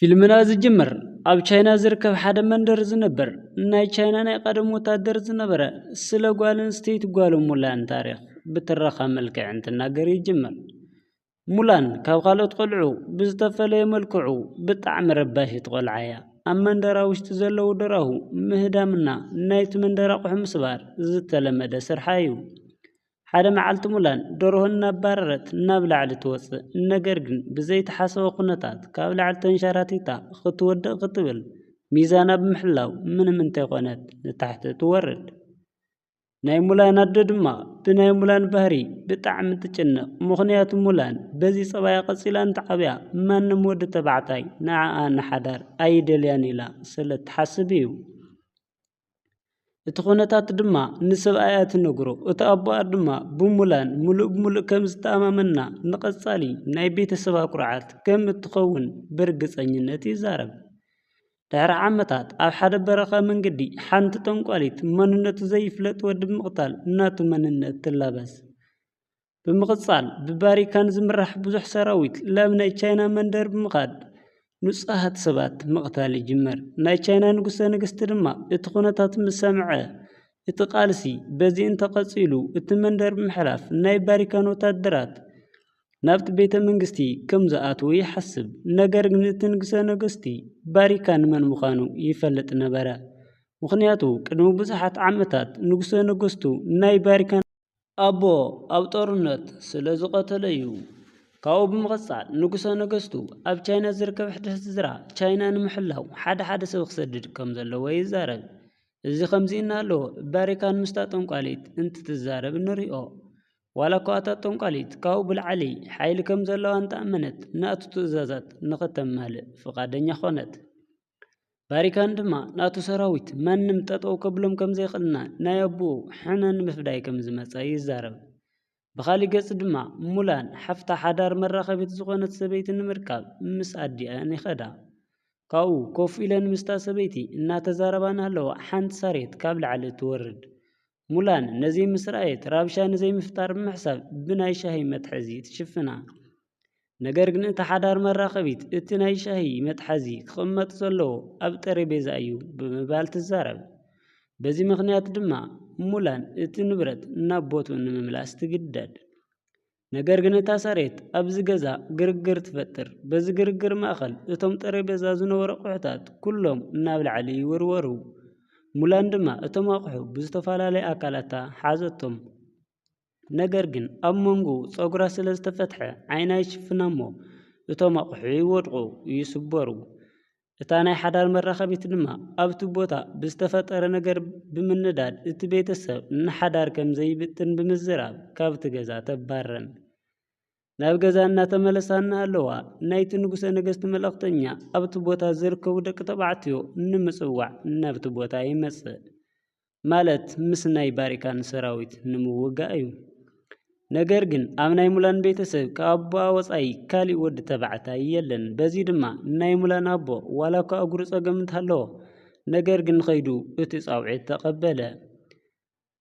ፊልምና ዝጅምር ኣብ ቻይና ዝርከብ ሓደ መንደር ዝነብር ናይ ቻይና ናይ ቀደም ወታደር ዝነበረ ስለ ጓል ኣንስተይቲ ጓሉ ሙላን ታሪኽ ብትረኻ መልክዕ እንትናገር ይጅምር። ሙላን ካብ ካልኦት ቆልዑ ብዝተፈለየ መልክዑ ብጣዕሚ ረባሺት ቆልዓ እያ። ኣብ መንደራ ውሽጢ ዘለዉ ደራሁ ምህዳምና ናይቲ መንደር ኣቑሑ ምስባር ዝተለመደ ስርሓ እዩ። ሓደ መዓልቲ ሙላን ደርሆ እናባረረት ናብ ላዕሊ ትወፅእ። ነገር ግን ብዘይተሓሰበ ኩነታት ካብ ላዕሊ ተንሸራቲታ ክትወድቕ ክትብል ሚዛና ብምሕላው ምንም እንተይኮነት ንታሕቲ ትወርድ። ናይ ሙላን ኣዶ ድማ ብናይ ሙላን ባህሪ ብጣዕሚ ትጭነቕ። ምኽንያቱ ሙላን በዚ ፀባያ ቀፂላ እንተዓብያ ማንም ወዲ ተባዕታይ ንዓኣ ንሓዳር ኣይደልያን ኢላ ስለ ትሓስብ እዩ። እቲ ኩነታት ድማ ንሰብኣያ ትነግሮ። እቲ ኣቦኣ ድማ ብሙላን ሙሉእ ብሙሉእ ከም ዝተኣማመና ንቐጻሊ ናይ ቤተሰባ ኩርዓት ከም እትኸውን ብርግጸኝነት ይዛረብ። ድሕሪ ዓመታት ኣብ ሓደ በረኻ መንገዲ ሓንቲ ጠንቋሊት መንነቱ ዘይፍለጥ ወዲ ብምቕታል ናቱ መንነት ትላበስ። ብምቕጻል ብባሪካን ዝምራሕ ብዙሕ ሰራዊት ላብ ናይ ቻይና መንደር ብምኻድ ንጹሃት ሰባት ምቕታል ይጅምር። ናይ ቻይና ንጉሰ ነገስቲ ድማ እቲ ኩነታት ምስ ሰምዐ እቲ ቃልሲ በዚ እንተቐጺሉ እቲ መንደር ብምሕላፍ ናይ ባሪካን ወታደራት ናብቲ ቤተ መንግስቲ ከም ዝኣትዉ ይሓስብ። ነገር ግን እቲ ንጉሰ ነገስቲ ባሪካን መን ምዃኑ ይፈልጥ ነበረ። ምኽንያቱ ቅድሚ ብዙሓት ዓመታት ንጉሰ ነገስቱ ናይ ባሪካን ኣቦ ኣብ ጦርነት ስለ ዝቐተሎ እዩ። ካብኡ ብምቕጻል ንጉሰ ነገስቱ ኣብ ቻይና ዝርከብ ሕድሕድ ስድራ ቻይና ንምሕላው ሓደ ሓደ ሰብ ክሰድድ ከም ዘለዎ ይዛረብ። እዚ ከምዚ እናሃለወ ባሪካን ምስታ ጠንቋሊት እንትትዛረብ ንሪኦ። ዋላ እኳ እታ ጠንቋሊት ካብኡ ብላዕሊ ሓይሊ ከም ዘለዋ እንተኣመነት ናቱ ትእዛዛት ንኸተማልእ ፍቓደኛ ኾነት። ባሪካን ድማ ናቱ ሰራዊት ማንም ጠጠው ከብሎም ከም ዘይኽእልና ናይ ኣቦኡ ሕነ ንምፍዳይ ከም ዝመጸ ይዛረብ። ብኻሊእ ገጽ ድማ ሙላን ሓፍታ ሓዳር መራኸቢት ዝኾነት ሰበይቲ ንምርካብ ምስ ኣዲኣን ይኸዳ። ካብኡ ኮፍ ኢለን ምስታ ሰበይቲ እናተዛረባ እናሃለዋ ሓንቲ ሳሬት ካብ ላዕሊ ትወርድ። ሙላን ነዚ ምስ ረኣየት ራብሻ ንዘይምፍጣር ብምሕሳብ ብናይ ሻሂ መትሓዚ ትሽፍና። ነገር ግን እታ ሓዳር መራኸቢት እቲ ናይ ሻሂ መትሓዚ ክቕመጥ ዘለዎ ኣብ ጠረቤዛ እዩ ብምባል ትዛረብ። በዚ ምኽንያት ድማ ሙላን እቲ ንብረት ናብ ቦትኡ ንምምላስ ትግደድ። ነገር ግን እታ ሳሬት ኣብዚ ገዛ ግርግር ትፈጥር። በዚ ግርግር ማእኸል እቶም ጠረቤዛ ዝነበሩ ኣቑሑታት ኩሎም ናብ ላዕሊ ይውርወሩ። ሙላን ድማ እቶም ኣቑሑ ብዝተፈላለየ ኣካላታ ሓዘቶም። ነገር ግን ኣብ መንጎ ጸጉራ ስለ ዝተፈትሐ ዓይና ይሽፍና እሞ እቶም ኣቑሑ ይወድቑ፣ ይስበሩ። እታ ናይ ሓዳር መራኸቢት ድማ ኣብቲ ቦታ ብዝተፈጠረ ነገር ብምንዳድ እቲ ቤተሰብ ንሓዳር ከም ዘይብጥን ብምዝራብ ካብቲ ገዛ ተባረን። ናብ ገዛ እናተመለሳ እናሃለዋ ናይቲ ንጉሰ ነገስት መልእኽተኛ ኣብቲ ቦታ ዝርከቡ ደቂ ተባዕትዮ ንምጽዋዕ ናብቲ ቦታ ይመጽእ። ማለት ምስ ናይ ባሪካን ሰራዊት ንምውጋእ እዩ። ነገር ግን ኣብ ናይ ሙላን ቤተሰብ ካብ ኣቦኣ ወጻኢ ካሊእ ወዲ ተባዕታይ የለን። በዚ ድማ ናይ ሙላን ኣቦ ዋላ እኳ እግሩ ጸገም እንተሃለዎ፣ ነገር ግን ኸይዱ እቲ ጻውዒት ተቐበለ።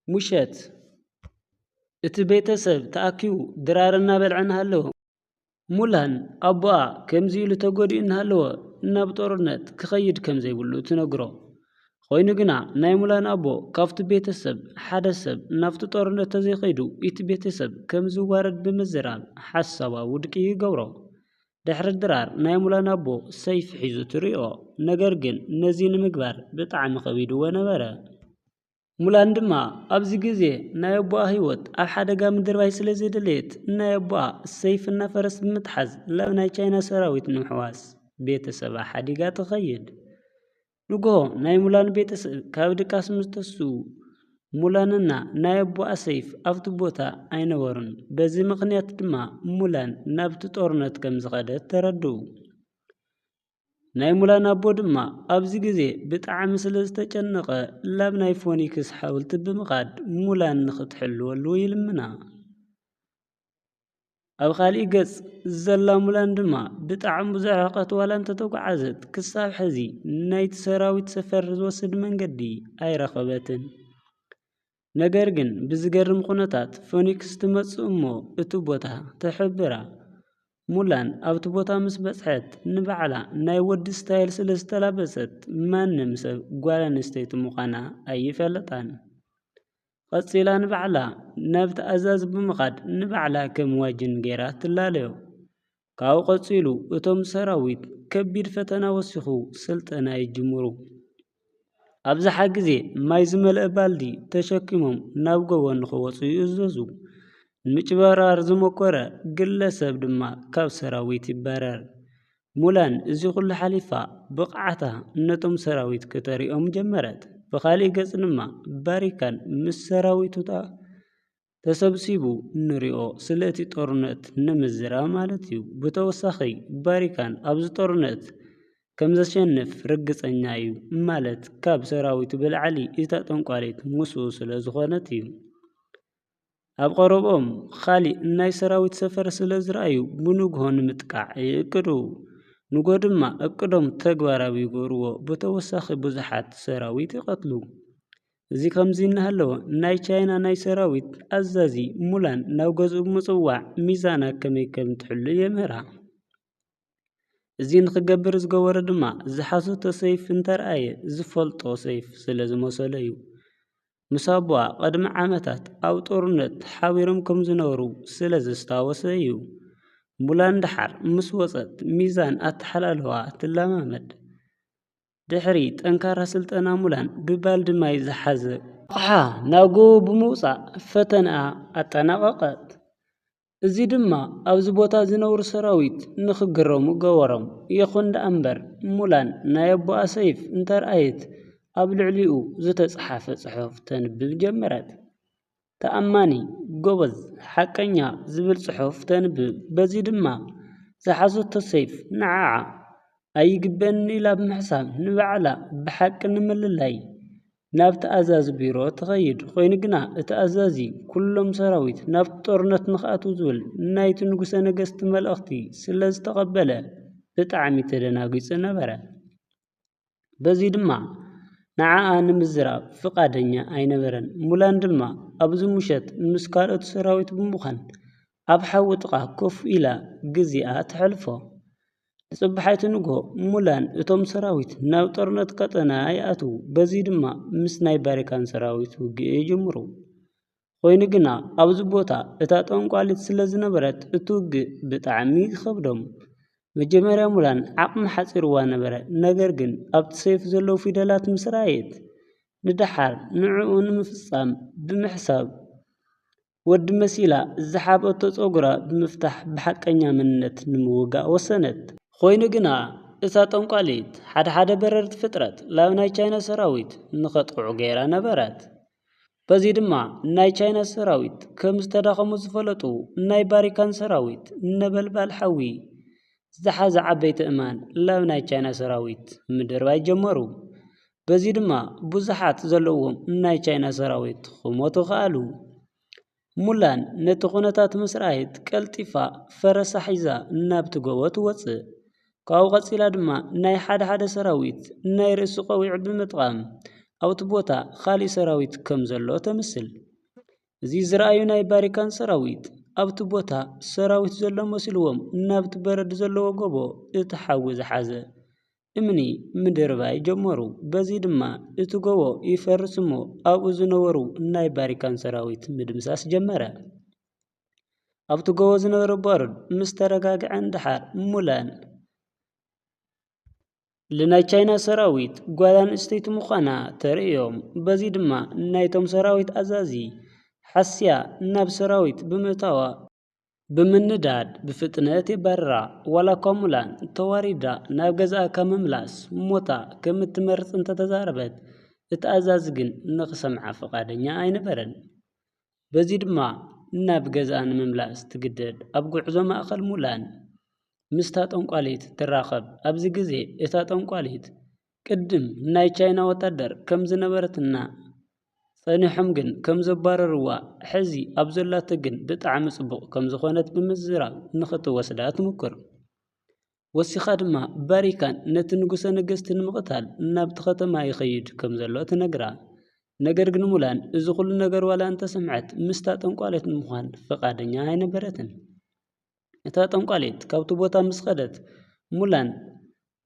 ሙሸት እቲ ቤተሰብ ተኣኪቡ ድራር እናበልዐ እናሃለወ፣ ሙላን ኣቦኣ ከምዚ ኢሉ ተጎዲኡ እናሃለወ ናብ ጦርነት ክኸይድ ከም ዘይብሉ ትነግሮ። ኮይኑ ግና ናይ ሙላን ኣቦ ካብቲ ቤተሰብ ሓደ ሰብ ናብቲ ጦርነት ተዘይኸይዱ እቲ ቤተሰብ ከም ዝዋረድ ብምዝራብ ሓሳባ ውድቂ ይገብሮ። ድሕሪ ድራር ናይ ሙላን ኣቦ ሰይፊ ሒዙ ትሪኦ። ነገር ግን ነዚ ንምግባር ብጣዕሚ ከቢድዎ ነበረ። ሙላን ድማ ኣብዚ ግዜ ናይ ኣቦኣ ህይወት ኣብ ሓደጋ ምድርባይ ስለ ዘይደለየት ናይ ኣቦኣ ሰይፍና ፈረስ ብምትሓዝ ላብ ናይ ቻይና ሰራዊት ንምሕዋስ ቤተሰባ ሓዲጋ ትኸይድ። ንግሆ ናይ ሙላን ቤተሰብ ካብ ድቃስ ምስ ተስኡ ሙላንና ናይ ኣቦኣ ሰይፍ ኣብቲ ቦታ ኣይነበሩን። በዚ ምኽንያት ድማ ሙላን ናብቲ ጦርነት ከም ዝኸደት ተረድኡ። ናይ ሙላን ኣቦ ድማ ኣብዚ ግዜ ብጣዕሚ ስለ ዝተጨነቐ ላብ ናይ ፎኒክስ ሓውልቲ ብምኻድ ሙላን ንኽትሕልወሉ ይልምና። ኣብ ካሊእ ገጽ ዘላ ሙላን ድማ ብጣዕሚ ብዙሕ ርሕቀት ዋላ እንተተጓዓዘት ክሳብ ሕዚ ናይቲ ሰራዊት ሰፈር ዝወስድ መንገዲ ኣይረኸበትን። ነገር ግን ብዝገርም ኩነታት ፎኒክስ ትመጽእ እሞ እቲ ቦታ ትሕብራ። ሙላን ኣብቲ ቦታ ምስ በጽሐት፣ ንባዕላ ናይ ወዲ ስታይል ስለ ዝተላበሰት፣ ማንም ሰብ ጓል ኣንስተይቲ ምዃና ኣይፈለጣን። ቀጺላ ንባዕላ ናብቲ ኣዛዚ ብምኻድ፣ ንባዕላ ከም ዋጅን ገይራ ትላለዮ። ካብኡ ቀጺሉ፣ እቶም ሰራዊት ከቢድ ፈተና ወሲኹ ስልጠና ይጅምሩ። ኣብዝሓ ግዜ፣ ማይ ዝመልአ ባልዲ ተሸኪሞም ናብ ጎቦ ንኽወጹ ይእዘዙ። ንምጭበርባር ዝሞከረ ግለሰብ ድማ ካብ ሰራዊት ይባረር። ሙላን እዚ ኩሉ ሓሊፋ፣ ብቕዓታ ነቶም ሰራዊት ክተርእዮም ጀመረት። ብኻልእ ገጽ ድማ፣ ባሪካን ምስ ሰራዊቱ ተ-፣ ተሰብሲቡ ንሪኦ፣ ስለ እቲ ጦርነት ንምዝራብ ማለት እዩ። ብተወሳኺ፣ ባሪካን ኣብዚ ጦርነት ከም ዘሸንፍ ርግጸኛ እዩ፣ ማለት ካብ ሰራዊቱ ብላዕሊ እታ ጠንቋሊት ምስኡ ስለ ዝኾነት እዩ። ኣብ ቀረብኦም ኻሊእ ናይ ሰራዊት ሰፈር ስለ ዝረኣዩ፣ ብንግሆ ንምጥቃዕ ይእቅዱ። ንግሆ ድማ እቅዶም ተግባራዊ ይገብርዎ፣ ብተወሳኺ ብዙሓት ሰራዊት ይቐትሉ። እዚ ከምዚ እናሃለወ፣ ናይ ቻይና ናይ ሰራዊት ኣዛዚ ሙላን ናብ ገዝኡ ብምጽዋዕ፣ ሚዛና ከመይ ከም ትሕሉ የምህራ። እዚ ንኽገብር ዝገበሮ ድማ፣ ዝሓዘቶ ሰይፍ እንተረኣየ፣ ዝፈልጦ ሰይፍ ስለ ዝመሰሎ እዩ። ምስ ኣቦኣ ቅድሚ ዓመታት ኣብ ጦርነት ሓቢሮም ከም ዝነበሩ ስለ ዘስታወሰ እዩ። ሙላን ደሓር ምስ ወጸት፣ ሚዛን ኣተሓላልዋ ትለማመድ። ድሕሪ ጠንካራ ስልጠና፣ ሙላን ብባልዲ ማይ ዝሓዘ ኣቕሓ ናብ ጎቦ ብምውጻእ ፈተንኣ ኣጠናቐቐት። እዚ ድማ ኣብዚ ቦታ ዝነብሩ ሰራዊት ንኽግረሙ ገበሮም። ይኹን ደኣ እምበር፣ ሙላን ናይ ኣቦኣ ሰይፍ እንተረኣየት፣ ኣብ ልዕሊኡ ዝተጻሕፈ ጽሑፍ ተንብብ ጀመረት። ተኣማኒ፣ ጎበዝ፣ ሓቀኛ ዝብል ጽሑፍ ተንብብ። በዚ ድማ ዝሓዘቶ ሰይፍ ንዓዓ ኣይግበእን ኢላ ብምሕሳብ፣ ንባዕላ ብሓቂ ንምልላይ ናብቲ ኣዛዚ ቢሮ ትኸይድ። ኮይኑ ግና፣ እቲ ኣዛዚ፣ ኩሎም ሰራዊት ናብቲ ጦርነት ንኽኣትዉ ዝብል ናይቲ ንጉሰ ነገስቲ መልእኽቲ ስለ ዝተቐበለ፣ ብጣዕሚ ተደናጊጹ ነበረ። በዚ ድማ፣ ንዓኣ ንምዝራብ ፍቓደኛ ኣይነበረን። ሙላን ድማ ኣብዚ ምሸት ምስ ካልኦት ሰራዊት ብምዃን፣ ኣብ ሓዊ ጥቓ ኮፍ ኢላ ግዜኣ ተሕልፎ። ንጽባሒቲ ንግሆ፣ ሙላን እቶም ሰራዊት ናብ ጦርነት ቀጠና ይኣትዉ። በዚ ድማ፣ ምስ ናይ ባሪካን ሰራዊት ውግእ ይጅምሩ። ኮይኑ ግና፣ ኣብዚ ቦታ እታ ጠንቋሊት ስለ ዝነበረት፣ እቲ ውግእ ብጣዕሚ ይኸብዶም። መጀመርያ ሙላን ዓቕሚ ሓጺርዋ ነበረ፣ ነገር ግን ኣብቲ ሰይፍ ዘለዉ ፊደላት ምስ ረኣየት፣ ንደሓር ንዕኡ ንምፍጻም ብምሕሳብ፣ ወዲ መሲላ ዝሓብአቶ ጸጉራ ብምፍታሕ ብሓቀኛ መንነት ንምውጋእ ወሰነት። ኮይኑ ግና፣ እታ ጠንቋሊት ሓደ ሓደ በረርቲ ፍጥረት ላብ ናይ ቻይና ሰራዊት ንኸጥቕዑ ገይራ ነበረት። በዚ ድማ ናይ ቻይና ሰራዊት ከም ዝተዳኸሙ ዝፈለጡ ናይ ባሪካን ሰራዊት ነበልባል ሓዊ ዝሓዘ ዓበይቲ እማን ላብ ናይ ቻይና ሰራዊት ምድርባይ ጀመሩ። በዚ ድማ ብዙሓት ዘለዎም ናይ ቻይና ሰራዊት ክሞቱ ከኣሉ። ሙላን ነቲ ኩነታት ምስ ረኣየት ቀልጢፋ ፈረሳ ሒዛ ናብቲ ጎቦ ትወጽእ። ካብኡ ቀጺላ ድማ ናይ ሓደ ሓደ ሰራዊት ናይ ርእሲ ቆቢዕ ብምጥቃም ኣብቲ ቦታ ካሊእ ሰራዊት ከም ዘሎ ተምስል። እዚ ዝረኣዩ ናይ ባሪካን ሰራዊት ኣብቲ ቦታ ሰራዊት ዘሎ መሲልዎም ናብቲ በረድ ዘለዎ ጎቦ እቲ ሓዊ ዝሓዘ እምኒ ምድርባይ ጀመሩ። በዚ ድማ እቲ ጎቦ ይፈርስ እሞ ኣብኡ ዝነበሩ ናይ ባሪካን ሰራዊት ምድምሳስ ጀመረ። ኣብቲ ጎቦ ዝነበረ ባሩድ ምስ ተረጋግዐ ንደሓር ሙላን ልናይ ቻይና ሰራዊት ጓል ኣንስተይቲ ምዃና ተርእዮም። በዚ ድማ ናይቶም ሰራዊት ኣዛዚ ሓስያ ናብ ሰራዊት ብምእታዋ ብምንዳድ ብፍጥነት የባርራ። ዋላ እኳ ሙላን ተዋሪዳ ናብ ገዛኣ ካብ ምምላስ ሞታ ከም እትመርጽ እንተተዛረበት፣ እቲ ኣዛዚ ግን ንኽሰምዓ ፍቓደኛ ኣይነበረን። በዚ ድማ ናብ ገዛኣ ንምምላስ ትግደድ። ኣብ ጉዕዞ ማእከል ሙላን ምስታ ጠንቋሊት ትራኸብ። ኣብዚ ግዜ እታ ጠንቋሊት ቅድም ናይ ቻይና ወታደር ከም ዝነበረትና ጸኒሖም ግን ከም ዘባረርዋ፣ ሕዚ ኣብ ዘላቶ ግን ብጣዕሚ ጽቡቕ ከም ዝኾነት ብምዝራብ ንኽትወስዳ ትምኩር። ወሲኻ ድማ ባሪካን ነቲ ንጉሰ ነገስቲ ንምቕታል ናብቲ ከተማ ይኸይድ ከም ዘሎ ትነግራ። ነገር ግን ሙላን እዚ ኩሉ ነገር ዋላ እንተሰምዐት ምስታ ጠንቋሊት ንምዃን ፍቓደኛ ኣይነበረትን። እታ ጠንቋሊት ካብቲ ቦታ ምስ ኸደት፣ ሙላን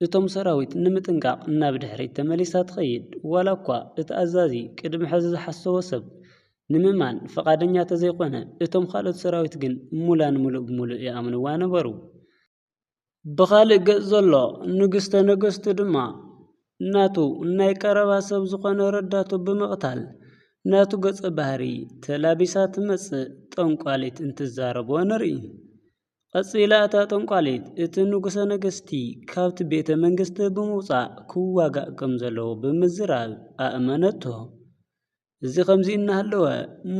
እቶም ሰራዊት ንምጥንቃቕ ናብ ድሕሪት ተመሊሳ ትኸይድ። ዋላ እኳ እቲ ኣዛዚ ቅድሚ ሕዚ ዝሓሰቦ ሰብ ንምእማን ፍቓደኛ ተዘይኮነ፣ እቶም ካልኦት ሰራዊት ግን ሙላን ምሉእ ብምሉእ ይኣምንዋ ነበሩ። ብኻልእ ገጽ ዘሎ ንግስተ ነገስቱ ድማ ናቱ ናይ ቀረባ ሰብ ዝኾነ ረዳቱ ብምቕታል፣ ናቱ ገጸ ባህሪ ተላቢሳ ትመጽእ ጠንቋሊት እንትዛረቦ ንርኢ። ቀጺላ እታ ጠንቋሊት እቲ ንጉሰ ነገስቲ ካብቲ ቤተ መንግስቲ ብምውጻእ ክዋጋእ ከም ዘለዎ ብምዝራብ ኣእመነቶ። እዚ ከምዚ እናሃለወ፣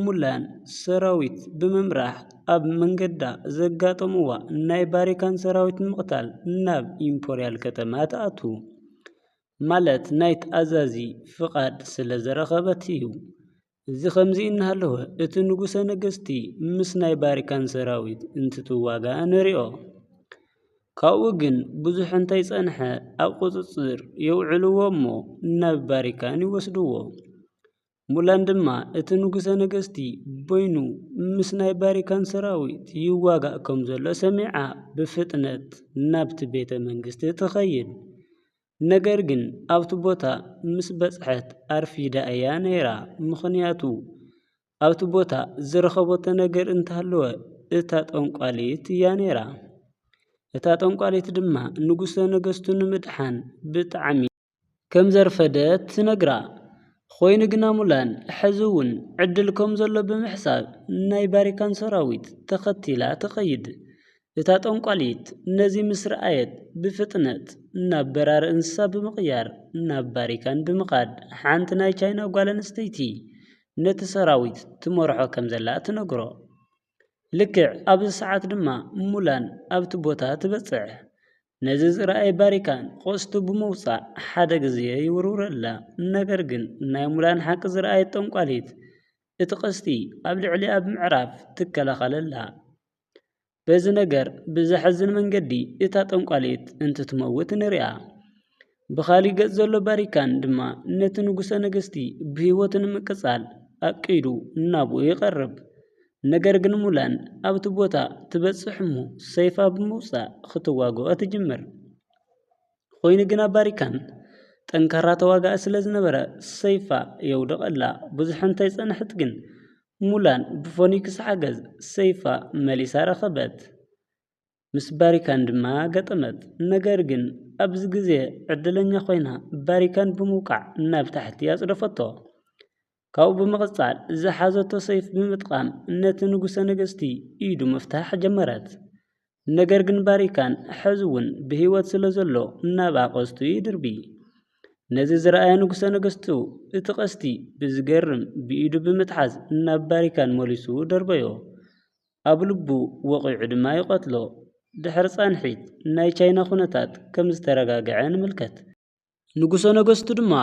ሙላን ሰራዊት ብምምራሕ ኣብ መንገዳ ዘጋጠምዋ ናይ ባሪካን ሰራዊት ንምቕታል ናብ ኢምፖርያል ከተማ ትኣቱ። ማለት ናይቲ ኣዛዚ ፍቓድ ስለ ዝረኸበት እዩ። እዚ ከምዚ እናሃለወ፣ እቲ ንጉሰ ነገስቲ ምስ ናይ ባሪካን ሰራዊት እንትትዋጋእ ንሪኦ። ካብኡ ግን ብዙሕ እንተይጸንሐ ኣብ ቁጽጽር የውዕልዎ እሞ ናብ ባሪካን ይወስድዎ። ሙላን ድማ እቲ ንጉሰ ነገስቲ በይኑ ምስ ናይ ባሪካን ሰራዊት ይዋጋእ ከም ዘሎ ሰሚዓ ብፍጥነት ናብቲ ቤተ መንግስቲ ትኸይድ። ነገር ግን ኣብቲ ቦታ ምስ በጽሐት ኣርፊዳ እያ ነይራ። ምኽንያቱ ኣብቲ ቦታ ዝረኸበቶ ነገር እንተሃለወ እታ ጠንቋሊት እያ ነይራ። እታ ጠንቋሊት ድማ ንጉሰ ነገስቱ ንምድሓን ብጣዕሚ ከም ዘርፈደት ትነግራ። ኮይኑ ግና ሙላን ሕዚ እውን ዕድል ከም ዘሎ ብምሕሳብ ናይ ባሪካን ሰራዊት ተኸቲላ ትኸይድ። እታ ጠንቋሊት ነዚ ምስ ረኣየት ብፍጥነት ናብ በራሪ እንስሳ ብምቕያር ናብ ባሪካን ብምኻድ ሓንቲ ናይ ቻይና ጓል ኣንስተይቲ ነቲ ሰራዊት ትመርሖ ከም ዘላ ትነግሮ። ልክዕ ኣብዚ ሰዓት ድማ ሙላን ኣብቲ ቦታ ትበጽሕ። ነዚ ዝረኣየ ባሪካን ቀስቱ ብምውጻእ ሓደ ግዜ ይውርውረላ። ነገር ግን ናይ ሙላን ሓቂ ዝረኣየት ጠንቋሊት እቲ ቀስቲ ኣብ ልዕሊኣ ብምዕራፍ ትከላኸለላ። በዚ ነገር ብዘሕዝን መንገዲ እታ ጠንቋሊት እንትትመውት ንሪኣ። ብኻሊእ ገጽ ዘሎ ባሪካን ድማ ነቲ ንጉሰ ነገስቲ ብህይወቱ ንምቅጻል ኣቂዱ ናብኡ ይቐርብ። ነገር ግን ሙላን ኣብቲ ቦታ ትበጽሕ እሞ ሰይፋ ብምውጻእ ክትዋግኦ ትጅምር። ኮይኑ ግና ባሪካን ጠንካራ ተዋጋኢ ስለ ዝነበረ ሰይፋ የውድቐላ። ብዙሕ እንተይጸንሐት ግን ሙላን ብፎኒክስ ሓገዝ ሰይፋ መሊሳ ረኸበት። ምስ ባሪካን ድማ ገጠመት። ነገር ግን ኣብዚ ግዜ ዕድለኛ ኮይና ባሪካን ብምውቃዕ ናብ ታሕቲ ኣጽደፈቶ። ካብኡ ብምቕጻል ዝሓዘቶ ሰይፍ ብምጥቃም ነቲ ንጉሰ ነገስቲ ኢዱ ምፍታሕ ጀመረት። ነገር ግን ባሪካን ሕዚ እውን ብህይወት ስለ ዘሎ ናብኣ ቀስቱ ይድርቢ። ነዚ ዝረኣየ ንጉሰ ነገስቱ እቲ ቀስቲ ብዝገርም ብኢዱ ብምጥሓዝ ናብ ባሪካን መሊሱ ደርበዮ። ኣብ ልቡ ወቒዑ ድማ ይቐትሎ። ድሕሪ ጻንሒት ናይ ቻይና ኩነታት ከም ዝተረጋግዐ ንምልከት። ንጉሰ ነገስቱ ድማ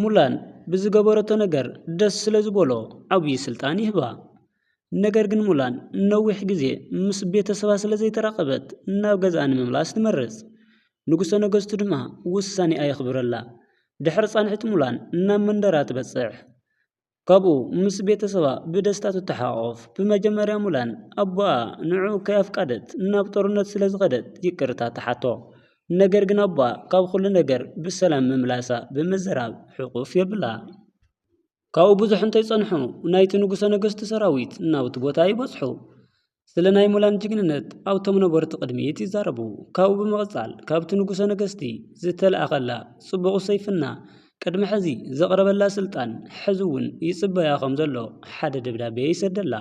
ሙላን ብዝገበረቶ ነገር ደስ ስለ ዝበሎ ዓብዪ ስልጣን ይህባ። ነገር ግን ሙላን ነዊሕ ግዜ ምስ ቤተሰባ ስለ ዘይተራኸበት ናብ ገዝኣ ንምምላስ ትመርጽ። ንጉሰ ነገስቱ ድማ ውሳኔኣ የኽብረላ። ድሕሪ ጻንሒት ሙላን ናብ መንደራ ትበጽሕ። ካብኡ ምስ ቤተሰባ ብደስታ ትተሓቋቖፍ። ብመጀመርያ ሙላን ኣቦኣ ንዕኡ ከየፍቀደት ናብ ጦርነት ስለ ዝኸደት ይቅርታ ትሓቶ። ነገር ግን ኣቦኣ ካብ ኩሉ ነገር ብሰላም ምምላሳ ብምዝራብ ሕቑፍ የብላ። ካብኡ ብዙሕ እንተይጸንሑ ናይቲ ንጉሰ ነገስቱ ሰራዊት ናብቲ ቦታ ይበጽሑ። ስለ ናይ ሙላን ጅግንነት ኣብቶም ነበርቲ ቅድሚት ይዛረቡ። ካብኡ ብምቕጻል ካብቲ ንጉሰ ነገስቲ ዝተለኣኸላ ጽቡቕ ሰይፍና ቅድሚ ሕዚ ዘቕረበላ ስልጣን ሕዚ እውን ይጽበያ ከም ዘሎ ሓደ ደብዳቤ ይሰደላ።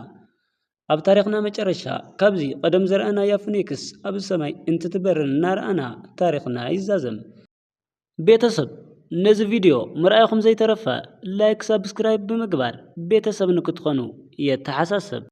ኣብ ታሪኽና መጨረሻ ካብዚ ቀደም ዝረኣናያ ፊኒክስ ኣብ ሰማይ እንትትበርን እናረኣና ታሪኽና ይዛዘም። ቤተሰብ ነዚ ቪድዮ ምርኣይኹም ዘይተረፈ ላይክ፣ ሳብስክራይብ ብምግባር ቤተሰብ ንክትኾኑ የተሓሳስብ።